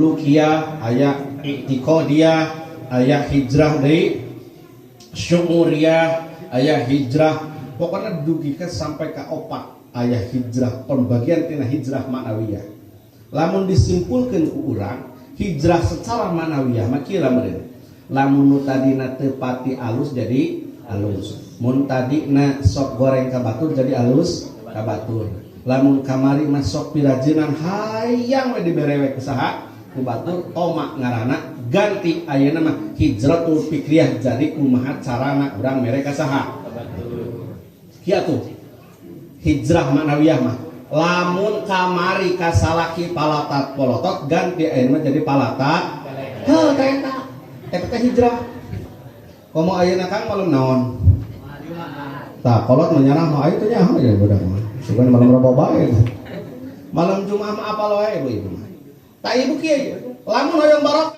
Sulukiyah, aya i'tiqadiyah, aya hijrah deui syu'uriyah, aya hijrah, pokoknya dugikeun sampai ka opat aya hijrah, pembagian tina hijrah maknawiyah. Lamun disimpulkeun ku urang, hijrah secara maknawiyah mah kieu meureun: lamun nu tadina teu pati alus jadi alus, mun tadina sok goreng ka batur jadi alus ka batur, lamun kamari mah sok pirajenan hayang we dibere we ku saha, ku batur, tomak ngaranna, ganti ayeuna mah hijratul fikriyah. Jadi kumaha carana urang mere ka saha? Kieu tuh hijrah maknawiyah mah: lamun kamari ka salaki palatat polotot, ganti ayeuna mah jadi palatat heuh. Tah, eta eta teh hijrah. Komo ayeuna, Kang, malam naon? Tah, kolot mah nyarah mah aya teh nyaho ya budak mah. Sugan malam Rebo bae. Malam Jumat mah apal wae ibu-ibu mah. Tah, ibu kieu, lamun hoyong barokah.